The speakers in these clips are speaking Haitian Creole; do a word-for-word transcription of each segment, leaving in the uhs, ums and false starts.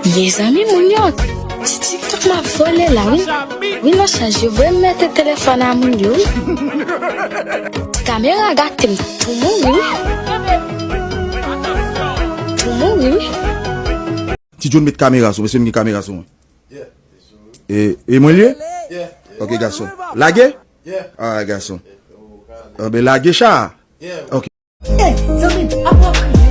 Mezanmi, moun yo, ti TikTok m ap vole la, wi. Wi, nan chaj yo, voye m mete telefòn a moun yo, wi. Ti kamera gate m tou mouri, wi. Tou mouri, wi. Ti John met kamera sou mwen, se m gen kamera sou mwen. E, e mwen l ye? Ok, gason. Lage? Ah, gason. Ah, ben, lage cha. Ok. Ey, zanmi m, apa w ap kriye?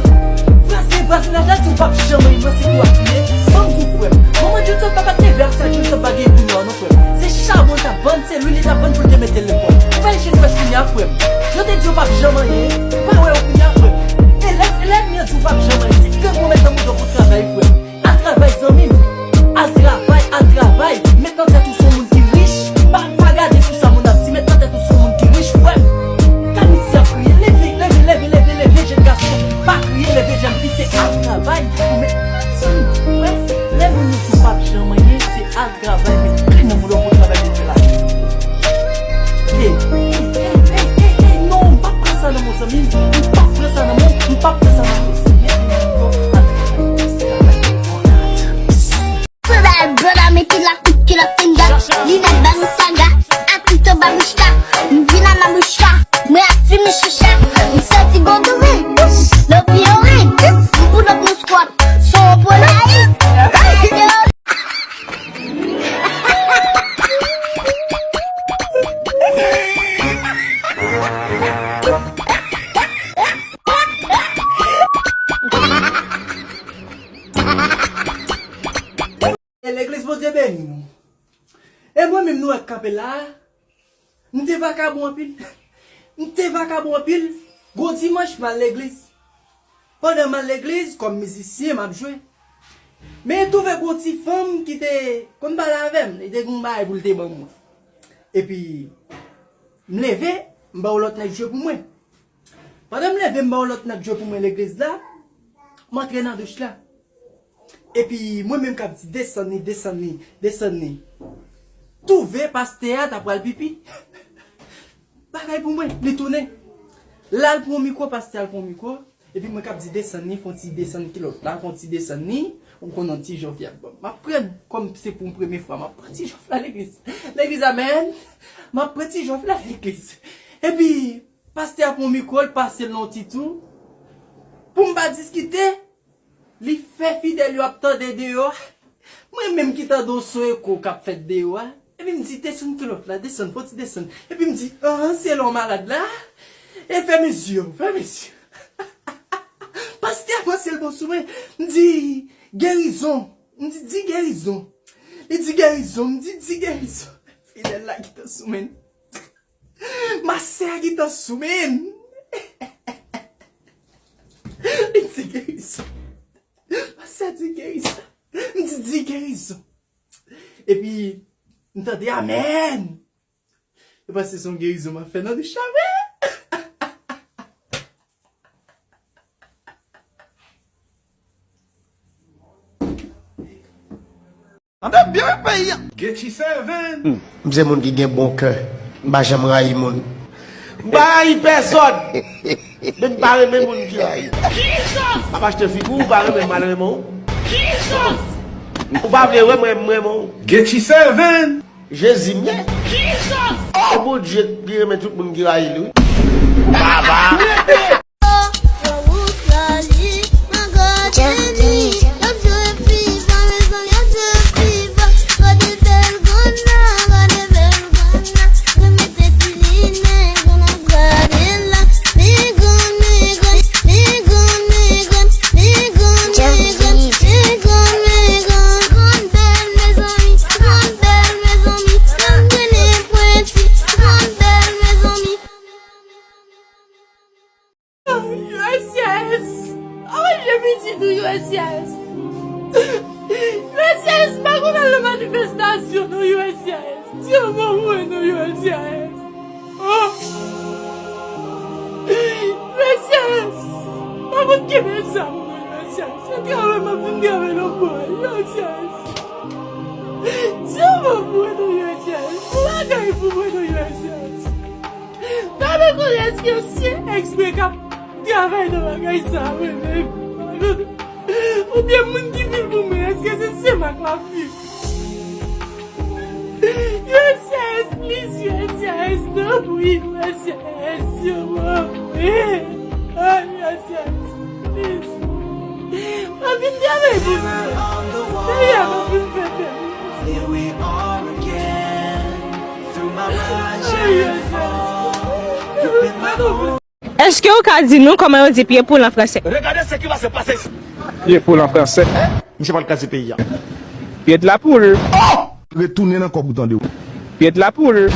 Brase, brase, la, la, di w p ap janm anyen, mwen se pou w ap kriye. Ban m di w, frè m. Manman Johnson pa t leve ak sa Johnson pa genyen kounye a, non, frè m. Se chabon l t ap vann, se lwil li t ap vann pou l te mete l nan pòch. Ou pa jis wè kounye a, frè m. Yo te di yo p ap janm anyen. Ou pa wè yo kounye a, frè m. E lè, e lè lènmi an di w p ap janm anyen. Se grangou w met nan mouda w pou travay, frè m. Al travay, zanmi m. Al travay, al travay. Met nan tèt ou se yon moun ki rich. Pa, pa gade sou sa moun ap di. Met nan tèt ou se yon moun ki rich, frè m. Gad misye ap kriye. Leve, leve, leve, leve, leve, jèn gason. Pa kriye, leve, jèn fi. Se al travay. Ou met, zanmi m, wè, lè moun yo di w p ap janm anyen, se al travay, men kri nan moun yo pou travay pou fè lajan. Ey, ey, ey, ey, ey, ey, non, m p ap pran sa nan men w, zanmi m. M p ap pran sa nan men w, m p ap pran sa nan men w. Sandal, brother, mete la kout kilòt pinga. Linèt, ballon, saga. Atito, babouchka. M vin a babouchka. Mwen ap fini chicha. M soti Godouvil. Lopi oranj. M pull up nou squat. Son polo. E legliz Bondye beni nou. E mwen menm nou wè k kanpe la a, m te vakabon anpil. M te vakabon anpil. Gwo dimanch m al legliz. Pandan m al legliz, kòm mizisyen, m ap jwe. Men twouve gwo ti fanm ki te konn pale avè m, li te gen yon bagay pou l te ban mwen. Epi, m leve, m ba yon lòt nèg jwe pou mwen. Pandan m leve, m ba yon lòt nèg jwe pou mwen legliz la, m antre nan douch la. Epi, mwen menm k ap di, desann li, desann li, desann li. Twouve pastè a ta pral pipi. Bagay pou mwen, li tounen. L al pran yon mikwo, pastè al pran yon mikwo. Epi mwen k ap di desann li, fè yon ti desann kilòt la, fè yon ti desann li. Ou konn yon ti jòf y ap ban m. M ap pran, kòm se pou yon premye fwa, m ap pran ti jòf la legliz. Legliz, amèn. M ap pran ti jòf la legliz. Epi, pastè a pran mikwo, l pase l nan yon ti tou. Pou m pa diskite, li fè fidèl yo ap tande deyò. Mwen menm ki tande yon son eko k ap fèt deyò a. Epi m di, desann kilòt la, desann, fò ti desann. Epi m di, anhan, se lè w malad la. E fèmen zye w, fèmen zye w. Pastè a panse l bon sou mwen. M di, gerizon. M di, di gerizon. Li di, gerizon. M di, di gerizon. Fidèl la gentan sou mwen. Masè a gentan sou mwen. Li di, gerizon. Masè a di, gerizon. M di, di gerizon. Epi, m tande, amèn. Yo panse se yon gerizon m ap fè nan douch la vre. Tande byen wi peyi a. Get you seven. M se moun ki gen bon kè. M pa janm rayi moun. M pa rayi pèsòn. Men m pa renmen moun ki rayi. M ap achte figi w, ou pa renmen m, m al renmen w. Ou pa vle wè mwen, m renmen w. Get you seven. Jezi m ye. E Bondye ki renmen tout moun ki rayi li, wi. Baba. U S C I S. Avan jan pitit ou U S C I S. U S C I S pa konn al nan manifestasyon non U S C I S. Di yon mo pou mwen non U S C I S. Oh. U S C I S. Pa konn kenbe zam non U S C I S. Se travay m ap vin travay nan bò U S C I S. Di yon mo pou mwen non U S C I S. Yon bagay pou mwen non U S C I S. Pa mwen konnen èske se eksprè k ap travay nan bagay sa a mwen menm. Oubyen moun ki vin pou mwen, èske se Mak la viv. U S C I S, please, U S C I S, tanpri, U S C I S, yo, mwen. Ay, U S C I S, please. Mwen vin travay pou nou. Peyi a mwen vin fè bèl. Ay, U S C I S. Èske w ka di nou kòman yo di pye poul an fransè? Regardez ce qui va se passer ici. Pye poul an fransè. Misye pral kraze peyi a. Pye de la poule. Retounen nan kòb ou tande. Pye de la poule.